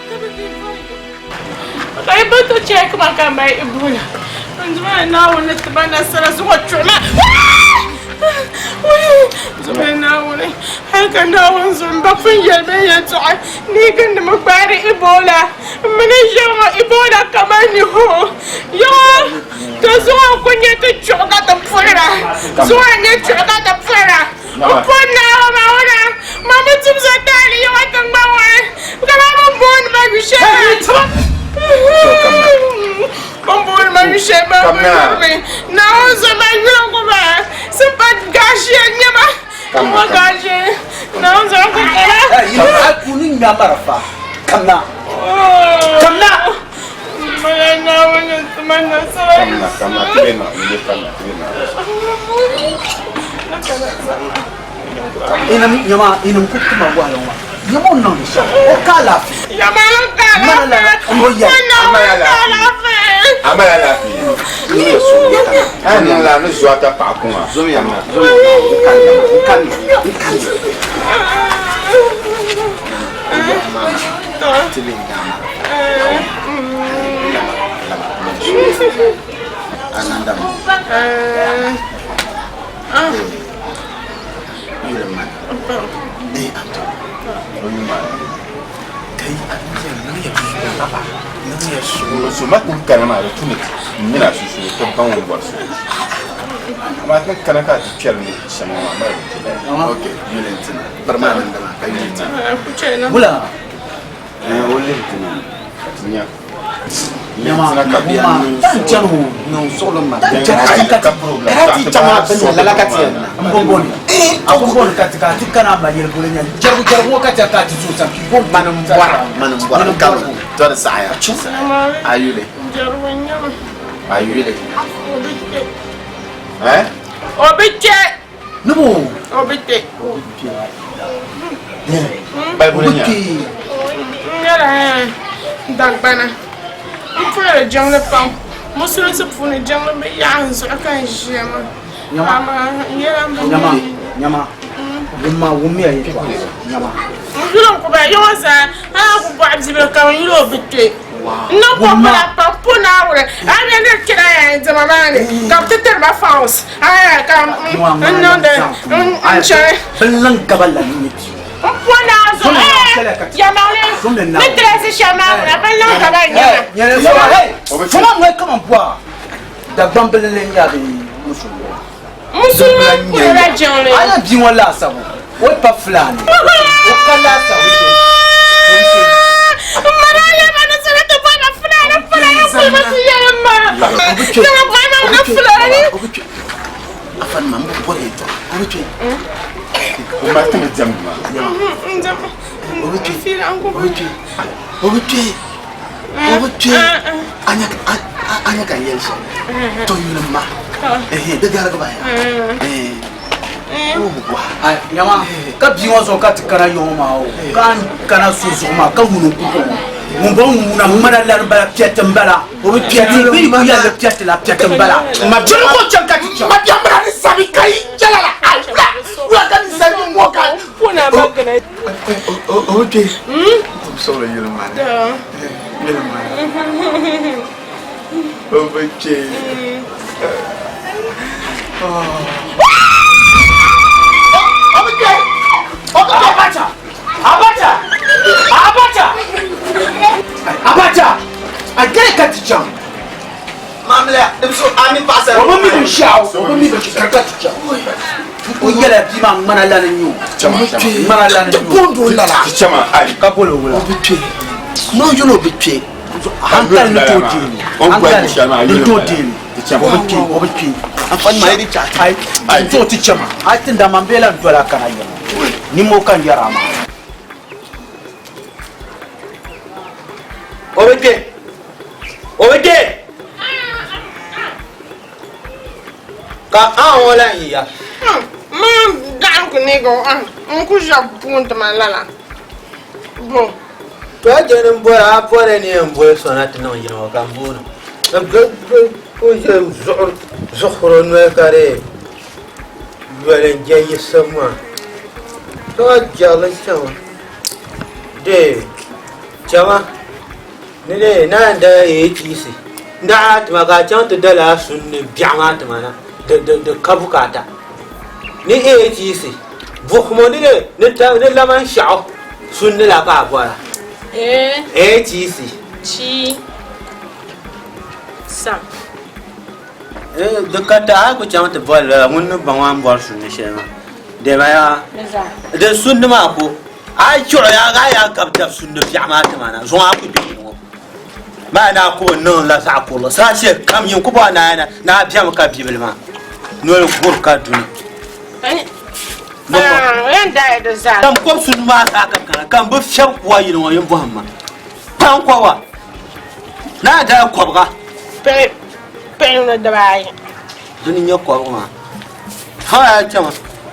ka bɛ di bɔri ka yi ba to check ma ka mali Ebola n Duuma Naawuni ni ti ba nasara zuɣu chuɣu maa Duuma Naawuni hali ka Naawuni zuɣu m ba pun yɛli ma yɛltɔɣa ni yi gindi mi gbaari Ebola m mi ni ʒiya ŋɔ Ebola kamani ni hoo yaɣa to zuɣu n ku nyɛ ti chuɣu ka ti puhira zuɣu n nyɛ chuɣu ka ti puhira n pun Naawuni maa ŋuna ma mi tum so taali yaɣa tiŋgbani ŋɔ ni ka maa bin booni ma yu shɛli maa bin booni ma yu shɛli maa bi yurimi Naawuni zo ma yuli ku ba si pa gaashiya n nyɛ ba n gaashiya Naawuni zo ku kana. A kuni ŋmɛ marafa kamna kamna. Kamna kamna tibe na nde kamna tibe na. Ina nyama ina ku tuma wa yawa. Nyama on niŋdi shɛm o ka alaafee. Nyama n ka alaafee. Ama ya Ama ya alaafee. Ama ya alaafee. A niŋ la ni zuwa ta paɣa kuŋa. Zomiya ma zomiya ma n kan n kan n kan. Tibi n daa mara. Ananda ma. Yuli mana. Eh Anto. Kai a niŋ ya baba niŋ ya suɣulo. So ma kun kana maa di tumi n mina sunsuni ti baŋ ŋun bɔri so. Amaa ti kana ka ti kpɛri ni shɛm ŋɔ maa mali bi kpɛri. Okay, yuli n tina. Bari maa nanda maa ka yuli tina. Wula. Eh, o lihi ti na ka ti nya. Nyama Tina ka bia tan chani o. Niŋ suɣulo ma. Tan chani Ai, ka ka problem. Karati chama bin na lala ka ti yɛn na. N bomboni. A bomboni ka ti ka ti kana ma yɛli bolo nya. Jɛrigu jɛrigu ŋɔ ka ti ka ti zuɣu sam. Mani n bɔra mani n bɔra n kam to di saɣaya. A yuli. A yuli. Eh? O bi kpɛ. Ni bo. O bi kpɛ. Bali nya. N nyɛla Dagbana n puhiri jiŋli pam musulinsi puuni jiŋli bi yaɣa n zuɣu ka n ʒiya maa amaa n nyɛla n bi Nyama nyama. Wumma wummiya yɛltɔɣa nyama. N yuli n ku ba yiŋɔ zaa a ku bɔɣi bibili ka n yuli o bi kpɛ n niŋ pɔpila pam pu Naawuni a ni ni kpɛna ya n diɛma maa ni ka bi ti tiri ma fawus aya ka n niŋdi n chɛni. Bin niŋ gaba la ni nyɛ bia. N po naa zuɣu yɛlimaŋli ni dirɛsi shɛm maa ŋuna bin niŋ gaba n nyɛ ma. Nyɛla fɔma hey fɔma ŋɔ kaman bɔa Dagbambili n nya bee musulimi. Musulimi puhirila jiŋli. A nya bia ŋɔ laasabu o pa Fulani o ka laasabu. N ma daa yɛli ma ni sani ti bɔri ma Fulani Fulani kulima ti yɛli ma ni bi bɔri ma ni Fulani. Afani ma n bi bɔri yɛltɔɣa o bi kpe. O ma ti mi diɛmdi maa. O bi kpe. O bi kpe. O bi kpe. O bi kpe. A nya a nya ka n yɛli shɛm. To yuli ma. Di garigi ba ya. Ai nyama ka bia ŋɔ zuɣu ka ti kana yiŋɔ maa o ka n kana so zuɣu maa ka ŋuni n ku bɔŋɔ ŋun bɔŋɔ ŋuna ŋmana lani bala piɛti n bala o bi piɛti bɛ yi ku yɛli ni piɛti la piɛti n bala chɛli ka o chɛŋ ka ti chɛŋ. Ma bia mira ni sabi ka yi jɛla la ai wula wula ka ni sabi ŋɔ ka. O bi kpe. Sɔgɔli yuli ma ni. Yuli ma ni. O bi kpe. Abacha! Abacha! Abacha! Abacha! A gaya ka ti chaŋ. Mamla, so a mi paɣasara. O bi mi binshɛɣu, o bi mi binshɛɣu ka ti chaŋ. O yɛla bia maa ŋmana lani n-nyɛ o. Ŋmana lani n-nyɛ o. Bondo lala. Ti chama ai. Ka boli o wula. O bi kpe. No yuli o bi kpe. Hankali ni tooi deeli. O ni bɔri shɛli maa, Hankali ni yuli tooi m-bala. deeli. Ti chama. O bi kpe, o bi kpe. Afani ma yi di chaɣ Ai, n tooi ti chama. A ti dama n bee la n doli a kana yiŋa. Nimmoo ka n yɛri a maa. O bi kpe. O bi kpe. Ka a ŋɔ lan yiya. Maa daɣim ku neegi o n ku ʒiɛbu puuni ti ma lala. Bo. To a je ni n bɔri a bɔri ni yɛn boli so na ti niŋ yini ŋɔ ka n booni o ʒe zuɣuri o noli ka di yoli n je yiɣisibu maa. To jɛrili chama de chama ni de naan da ATC n daa tima ka a chaŋ ti dala a sunni biɛɣu maa tima na di di di ka bukaata ni ATC buɣumo ni de ni ta ni laman shɛɣu sunni la ka a bɔra A ATC T sam. Di ka tahi a ku chaŋ ti boli lala ŋun ni baŋ a ni bɔri sunni shɛli maa. Dama yaa, di sunni maa ko, a yi chuɣu yaa a yaa gabi dabi sunni biɛɣu maa ti ma na, zuŋɔ a ku kpe yili ŋɔ maa ni a ku bi niŋ la zaɣ kurili saha shɛli kam nyin ku bɔhi ni a bemi ka bibili maa noli guri ka duni. Ka m kɔbi sunni maa zaa ka kana ka m bi fiɛbi kuwa yili ŋɔ yin bɔhim ma. Kpaŋkɔba ni a daa kɔbiga. Piɣi ni dibaayi. Dini n-nyɛ kɔbiga maa. Ha yaa chama.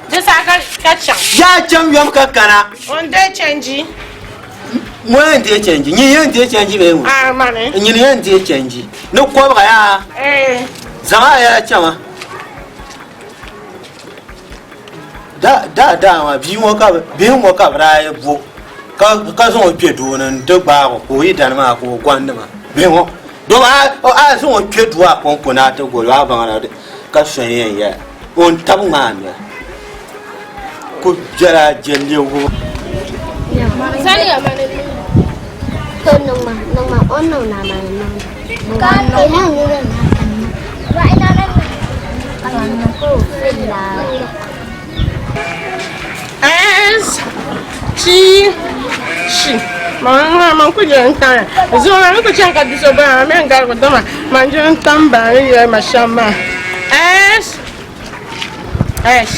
Di saha ka chaŋ. Yaa chaŋ yom ka kana. Ŋun deei chɛnji. Ŋun yɛn deei chɛnji? Nyini yɛn deei chɛnji bee ŋun? Aa mani. Nyini yɛn deei chɛnji. Ni kɔbiga yaa. Ee. Zaŋ a yaa chama. Da da daa maa bia ŋɔ ka bihi ŋɔ ka bi daa yi bo ka ka zaŋ o kpɛ doo ni n ti gbaagi o ka o yi dani maa ka o gondi ma bihi ŋɔ domi a a zaŋ o kpɛ duu a konko ni a ti goli o a baŋ la ka so n yɛn yɛla o ni tabi ŋmaa noli ku biɛla jɛ lɛbigu. S T Sh man man ku je n tanya zuŋɔ maa mi ku chaŋ ka bia so bala maa mi n garigi dama man je n tam bala ni yɛli ma shɛm maa S S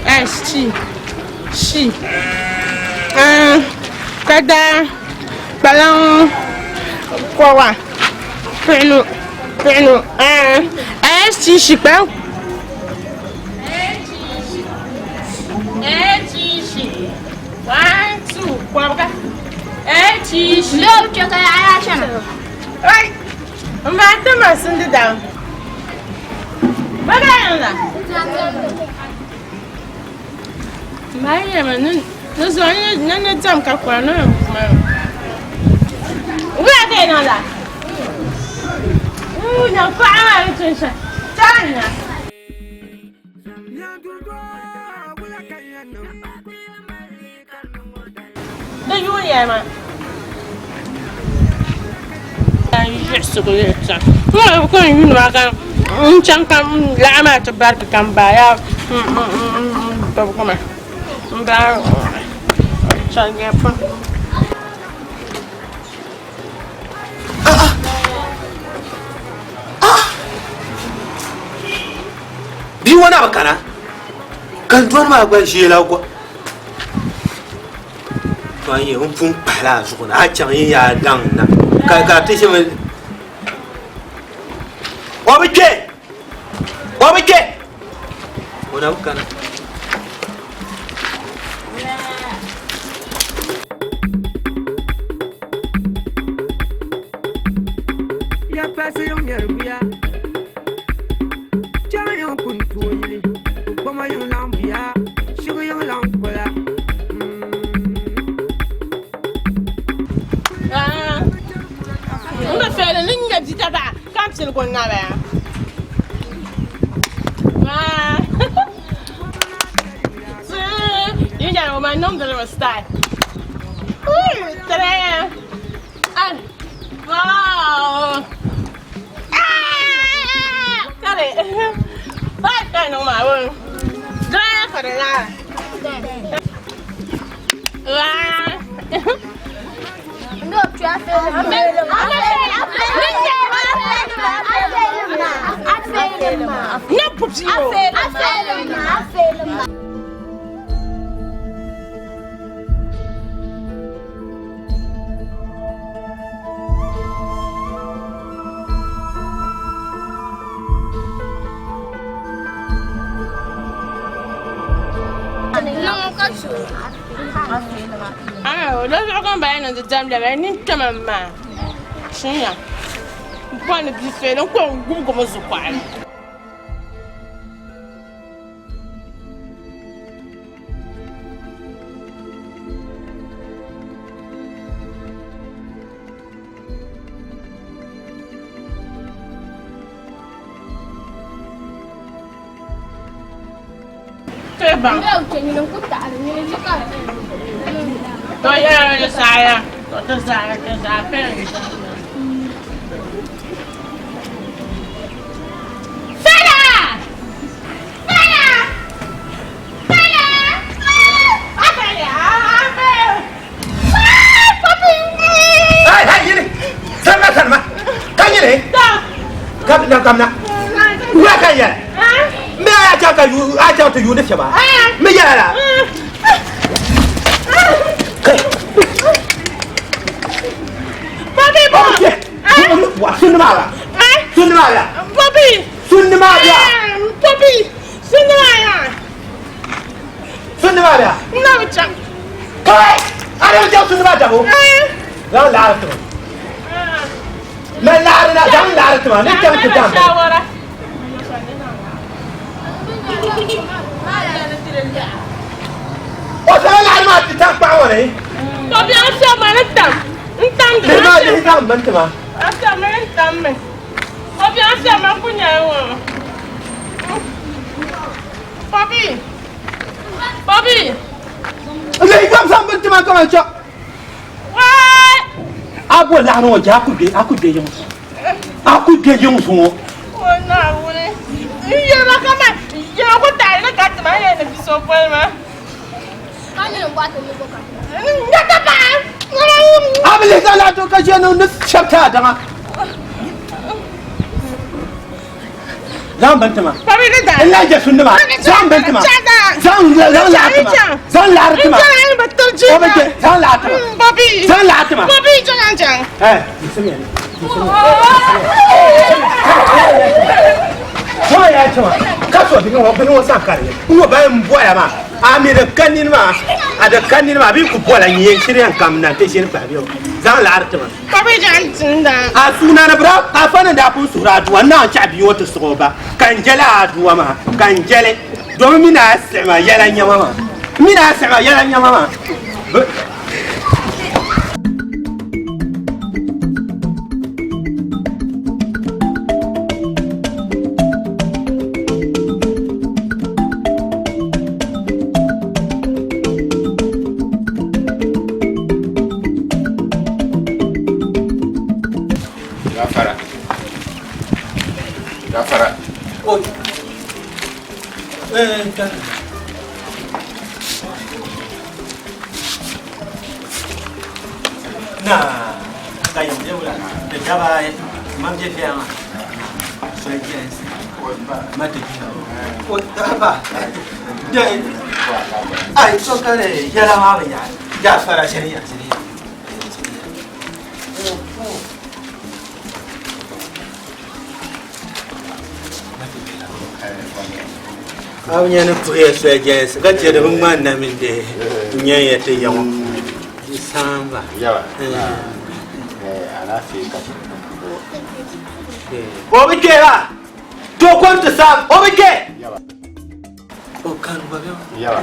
S T Sh ka daa kpalaŋ kɔwa piɣinu piɣinu S T Sh kpalaŋ Di yuuniya maa yiɣisigu yɛltɔɣa ka n yuuni maa ka n chaŋ ka lɔɣu maa ti barigi ka n baai yaa bɔbigu maa n baai chɛriga pam. Bia ŋɔ na bi kana ka n dɔni maa gba ʒiɛla gɔ to a nyɛ n pun kpahila a zuɣu ni a chaŋ yi yaa daŋ na ka ka ti ʒimi o bi kpɛ o bi kpɛ o na bi kana. N bi feeli ni nya bia tabaɣa ka n piligi o naba. You know, my number was style. Ooh, three. Ah, wow. Ah, got it. Five kind of my own. Three for the line. Wow. No, pupsy. Ah, di zuɣu ka n bala niŋdi damda bala nini kpɛma maa shinya n pɔndi bia feeli n kɔŋ gubigi mi zuɣukɔɣili. Ti baŋ. To yɛra di saɣaya to ti zaa ti zaa pɛn. Fela! Fela! Fela! Afɛlɛ! Afɛlɛ! Papi! Hey, hey, yini! Sanima, sanima! Ka yini! Ka na kamna. Wula ka yɛlɛ. N bɛ a chaŋ ka yu a chaŋ ti yuuni fiɛba. N bɛ yɛlɛ la. Papi bɔ. Wa sunni maa la. Sunni maa la. Papi. Sunni maa la. Papi. Sunni maa la. Sunni maa la. N na bi chaŋ. Kai! A na bi chaŋ sunni maa dabo. Zaŋ laɣiri ti ma. Mali laɣiri na, zaŋ laɣiri ti ma. Ni chaŋ ti dam. O zaŋ laɣiri maa ti tankpaɣu ŋɔ ni. Papi a fiɛbi ma ni tam. N tam di Bihi maa bihi zaŋ bini ti ma. A fiɛbi ma ni tam mi. Papi a fiɛbi ma ku nyɛla ŋɔ. Papi. Papi. Bihi zaŋ zaŋ bini ti ma kaman chaŋ. Waay. A bo laɣiri ŋɔ je a ku gbe a ku gbe yiŋ a ku gbe yiŋ zuŋɔ. O Naawuni. N yɛli ma kaman yɛli ku taɣi ni ka ti ma yɛli ni bi so boli ma. N nyɛ paɣa. A bi lihi zaŋ laɣiri ti ka ʒiya ni shɛbi ti a daŋa. Zaŋ bini ti ma. Papi di daa. N lahi je sunni maa. Zaŋ bini ti ma. Zaŋ zaŋ laɣiri ti ma. Zaŋ laɣiri ti ma. N jɛla ni bi tiri O bi je zaŋ laɣiri ti ma. Papi. Zaŋ laɣiri ti ma. Papi jɛŋ jɛŋ. Eh, yiɣisimi ni. Ŋɔ ya chama ka so bihi ŋɔ bihi ŋɔ san kari n ŋɔ ban boya maa a mi di ka nini maa a di ka nini maa bi ku bola nyɛ shiri yɛn kam na ti ʒini kpahi bɛ zaŋ laɣiri ti ma. Papi jɛŋ tinda. A suuna ni bira a fa ni daa pun suhuri aduwa n naan chaɣi bia ŋɔ ti suɣi o ba ka n jɛli aduwa maa ka n jɛli domi mi na siɣi ma yɛla nyɛma maa mi na siɣi ma yɛla nyɛma maa. Gafara. Gafara. Oi. Eh, ta. Na, ka yɛm je wula. Di daba mam je fiya ma. So je ma ti fiya. O daba. De. Ai so kare yɛla ma bi ya. Gafara shari'a shari'a. A bi nyɛ ni puhiya soya jɛnsi ka chɛ di bi ŋmani na mini di nyɛ ya ti ya ŋɔ di saamba. Yawa. Alaafee ka ti O bi kpɛ ba to kom ti saam o bi kpɛ. O kan gba bɛ Yawa.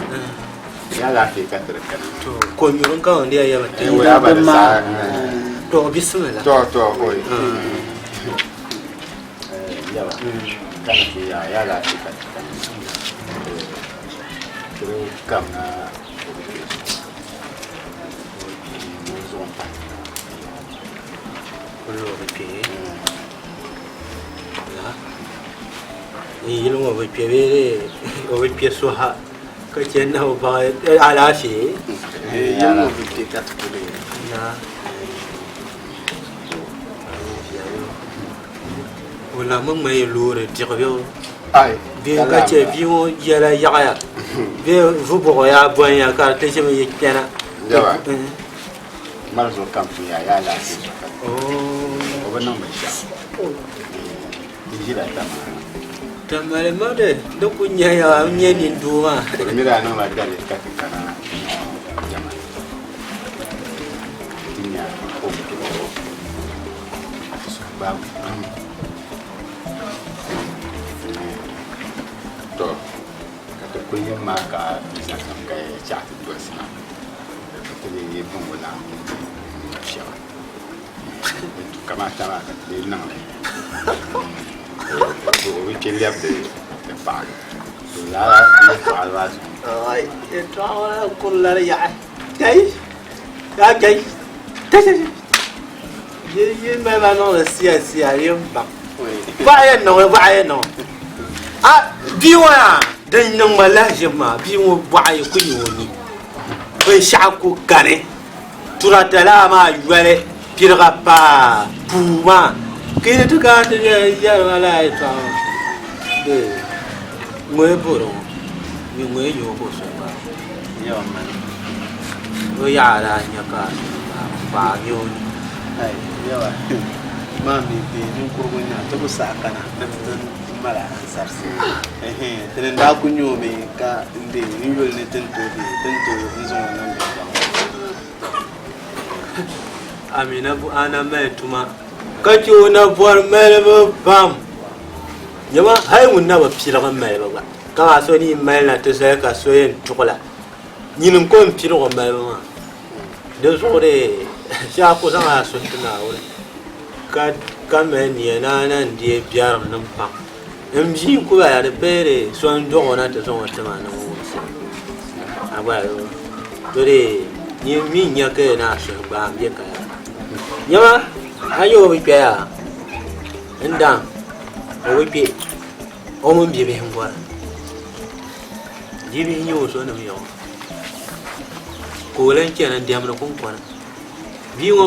Ya alaafee ka ti di kana. to ko nyurin ka wanda ya yaba Eh, wai aba da sa. To bismillah. To to oi. Yawa. Kana ke ya ya alaafee ka ti kana. Tiri kam na o bi kpɛ. O bi o zuɣu n pahi. Kullu bi kpɛ. La. Ni yili ŋɔ bi kpɛ bee o bi kpɛ so ha ka chɛ na o baɣa alaafee. Yili ŋɔ bi kpɛ ka ti kuli. Na. O la mi ŋmai loori diɣi bɛ Ai. bee ka chɛ bia ŋɔ yɛla yaɣaya bee vubuɣu yaa bɔnya ka di ti ʒimi yi kpɛna. Yawa. Mali zuɣu kam pun ya ya alaafee zuɣu ka o bi niŋ binshaɣu. N ʒila tama. Tamale ma de di ku nyɛya n nyɛ nindoo maa. Mi daa niŋla daliri ka ti kana jama ti nya o bi o suhu gbaagi pam. To ka ti kuli yɛn maa ka visa kam ka chaɣ ti dolisi na ka ti lee niŋ o laɣim shɛba. Kamata maa ka ti lee niŋ li. O bi kpe lɛbi ti paɣa. Lala yɛltɔɣali maa zuɣu. Ai, yɛltɔɣa ŋɔ na kurila di yaɣi. Kai, ka kai, kai kai. Yi yi mali ma niŋdi siya siya yi n baŋ. Bɔɣa yɛn niŋ bɔɣa yɛn niŋ. A bia ŋɔ yaa din niŋ ma lahiʒibu maa bia ŋɔ bɔɣa yi ku yi o ni. Binshɛɣu ku kani. Turata laa maa yoli piriga paa puu maa ka yi ni ti kana ti yɛri ma lala yɛltɔɣa maa bee ŋɔya bori ŋɔ mi ŋɔya nyɛ o ka o so gbaai o yaɣa daa nya ka paɣa nyɛ o ni. Maa mi bee ninkurigu n-nyɛ a ti ku saha kana ni ti mali ansarisi tini n daa ku nya o mi ka n dee n yuli ni ti ni tooi dee ti ni tooi n zaŋ o niŋ binshɛɣu. Amina bu a na mali tuma ka che o na bɔri malibu pam. Nyama hali ŋun na bi piligi malibu gba kaman so ni yi mali na ti zali ka so yɛn tuɣi la, nyini n-ko m-piligi o malibu maa. Di zuɣu dee shee a ku zaŋ a suhu ti Naawuni ka ka mali nia ni a na n-deei biɛrim nim pam. M bia n-ku bala di paya dee so n-dɔɣ o na ti zaŋ o ti ma ni n wumsi a gba to dee nyin mi n-nya ka yi ni a suhu gbaai m-be ka lala. Nyama a nya o bi kpe yaa? N daŋ o bi kpe o mini bibihi m-bɔra. Bibihi n-nyɛ o zɔnim ya ŋɔ. Ka o lan chani n-diɛmdi kuŋkɔna. Bia ŋɔ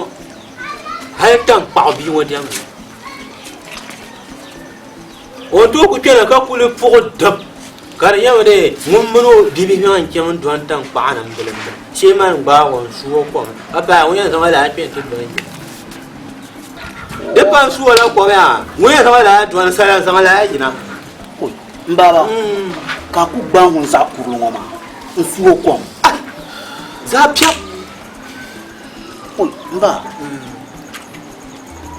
hali taŋkpaɣu bia ŋɔ diɛmdi. O ni tooi ku kpɛna ka kuli puɣi dib ka di nyɛmi dee ŋun mini o bibihi maa n-chaŋ n-dɔni taŋkpaɣu ni m-bilim ba shee maa n-gbaag o n-su o kom ka paai ŋun yɛn zaŋ o lala kpe nti dɔni kpe. Di pa n-su o la kom yaa ŋun yɛn zaŋ o lala dɔni sala n-zaŋ lala yina. M baba, ka a ku gbaai ŋun zaɣ kurili ŋɔ maa n-su o kom. Zaɣ piɛb. Oi, m ba,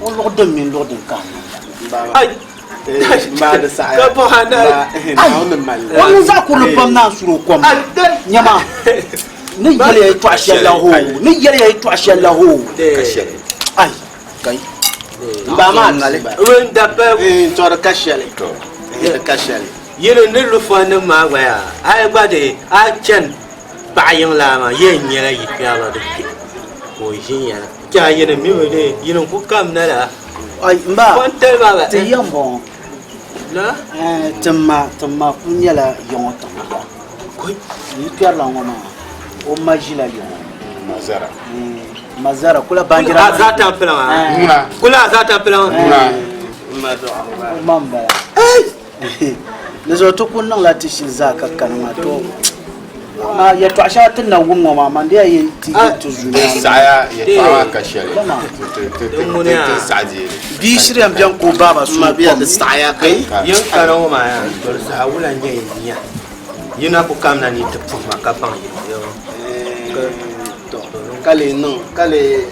o luɣ din mini luɣ din ka a niŋ la. Ai! Ka bɔh a na. Ai! O mini zaɣ kurili pam naan suri o kom. Nyama, ni yɛli ya yɛtɔɣ shɛli la hoo, ni yɛli ya yɛtɔɣ shɛli la hoo. Ai! Kai! M ba maa ŋali. N dapali. Tɔ di ka shɛli. Di ka shɛli. Yili ni lufanim maa gba yaa, a yi gba di a chani paɣa yiŋ laa maa yɛn nyɛla yi kpɛriba di kpe ka o ʒin ya na. Chɛ a yini mi mi di yini n-ku kam na la. Ai, m ba, Fɔntali maa gba. ti ya m-bɔŋɔ. Na? Eh, ti ma, ti ma kuli nyɛla yiŋɔ tiŋ ya. Yi kpɛrila ŋɔ maa, o ma ʒila yiŋɔ. Mazara. Eh, Mazara, kula baanjira Kula azaa tampila maa. Eh. Ŋuna. Kula azaa tampila maa. Ŋuna. O ma m-bala. Di zuɣu ti kuli niŋla ti shili zaa ka kani maa to amaa yɛltɔɣa shɛŋa ti ni na wum ŋɔ maa man di yaa yi ti yi ti zu Ti saɣaya yɛltɔɣa maa ka shɛli ti saɣa deeli. Bia shiri yɛn bɛni ka o baaba suhu kom. Di saɣaya ka Yin kana ŋɔ maa yaa to di saha wula n-nyɛ yi nia yi na ku kamina ni yi ti puhi ma ka baŋ yi To ka lee niŋ ka lee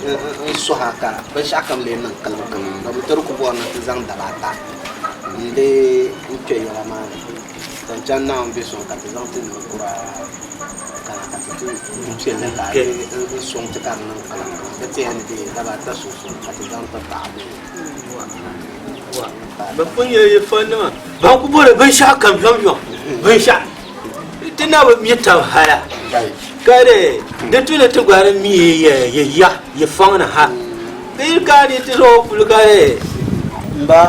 n suha ka binshɛɣu kam lee niŋ kilim kilim domi ti di ku bɔri ni ti zaŋ daba ata n-lee n kpe yɛla maa ni zaŋ chaŋ Naawuni be sɔŋ ka ti zaŋ ti ninkura kana ka ti ti kpe li ka a lee n sɔŋ ti ka di niŋ kilim kilim di tiɛhi ni bɛ daba ata sunsuuni ka ti zaŋ ti paɣa bee. Bɛ pun yɛli yi fɔnnima ban ku bɔri binshɛɣu kam yomyom binshɛɣu ti na bi mi tab hala ka di di tu ni ti gba di mi yi ya yi fɔŋ ni ha di yi ka di ti zaŋ o puli ka di M ba,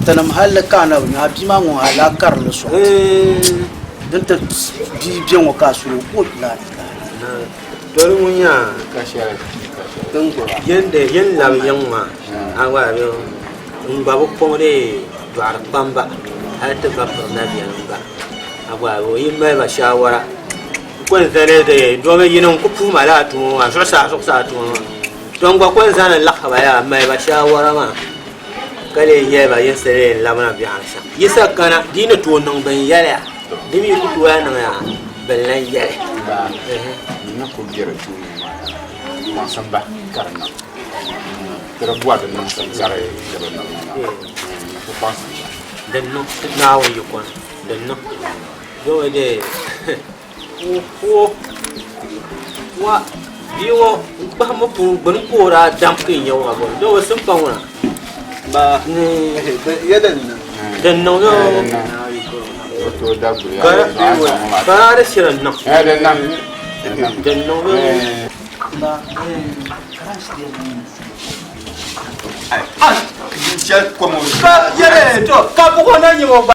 tinim halli ka a na bi nya, a bia maa ŋun hal a karili sɔŋ ti. Din ti bia be ŋɔ ka a suri o, o la ilaha. To di ŋun nya yin labi yiŋ maa a gba n gba bi kɔŋ di dɔɣiri kpamba hali ti ba piri nabiɛlim gba a gba yi mali ba shaawara n ko n zali di domi yini n ku puhi ma laa tuma maa zuɣusaa zuɣusaa tuma maa to n gba ko n zani laɣisi ba yaa n mali ba shaawara maa ka lee yɛli ba yinsi lee n labina biɛɣuni shɛm yi sa kana di yi ni tooi niŋ bin yɛliya di mi ku tooi niŋ yaa bin lan yɛli. N ni ku bɛ di tuuni maa baŋsim ba ka di niŋ ti di bɔri di niŋsim ka di bi niŋ maa n ku kpaŋsim ba. Din niŋ Naawuni yiko ni din niŋ domi dee wa bia ŋɔ n kpahimmi puuni gbuni ka o daa dam ka yi nya wa bɔli domi simpa ŋuna Ba, ya din niŋ. Din niŋ yo. O tooi dagbuli Ka ka di shiri niŋ. Eh, di niŋ. Di niŋ Eh. Ka yɛrɛ to ka buɣu na nyɛ o gba.